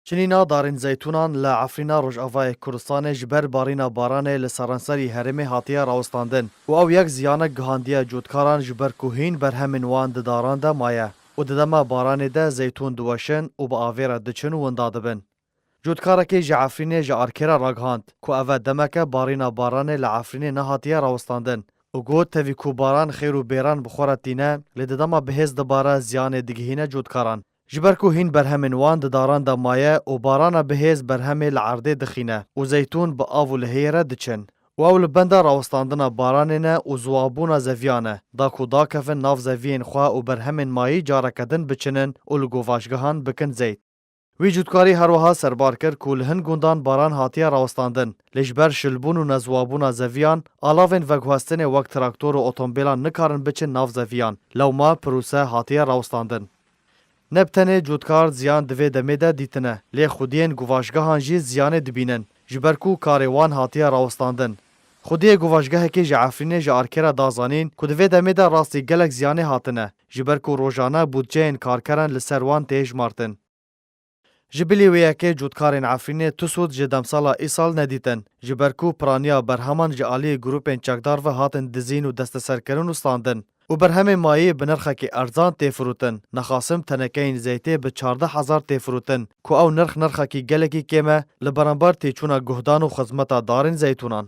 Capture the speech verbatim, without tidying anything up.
Çinîna darên zeytûnan li Efrîna Rojavayê Kurdistanê ji ber barîna baranê li seranserî herêmê hatiye rawestandin û ew yek ziyanek gihandiye cotkaran, ji ber ku hîn berhemên wan di daran de maye û di dema baranê de zeytûn diweşin û bi avê re diçin û winda dibin. Cotkarekê ji Efrînê ji Arkê re ragihand ku ev e demeke barîna baranê li Efrînê nehatiye rawestandin û got, tevî ku baran xêr û bêran bi xwe re tîne, lê di dema bihêz dibare, ziyanê digihîne cotkaran. Ji ber ku hîn berhemên wan di daran de maye û barana bihêz berhemê li erdê dixîne û zeytûn bi av û lihêyê re diçin û ew li benda rawestandina baranê ne û ziwabûna zeviyan e, da ku dakevin nav zeviyên xwe û berhemên mayî careke din biçinin û li govaşgehan bikin zeyt. Wî cotkarî her wiha serbar kir ku li hin gundan baran hatiye rawestandin, lê ji ber şilbûn û neziwabûna zeviyan, alavên veguhestinê wek traktor û otomobîlan nikarin biçin nav zeviyan. Lewma pirûse hatiye rawestandin. Ne bi tenê cotkar ziyan di vê demê de dîtine, lê xwediyên govaşgehan jî ziyanê dibînin, ji ber ku karê wan hatiye rawestandin. Xwediyê govaşgehekê ji Efrînê ji Arkê re da zanîn ku di vê demê de rastî gelek ziyanê hatine, ji ber ku rojane budceyên karkeran li ser wan tê hejmartin. Ji bilî wê yekê cotkarên Efrînê tu sûd ji demsala îsal nedîtin, ji ber ku piraniya berheman ji aliyê grûpên çekdar ve hatin dizîn û desteserkirin û standin û berhemên mayî bi nirxekî erzan tê firotin. Nexasim tenekeyên zeytê bi çardeh hezar tê firotin, ku ew nirx nirxekî gelekî kêm e li beramber têçûna guhdan û xizmeta darên zeytûnan.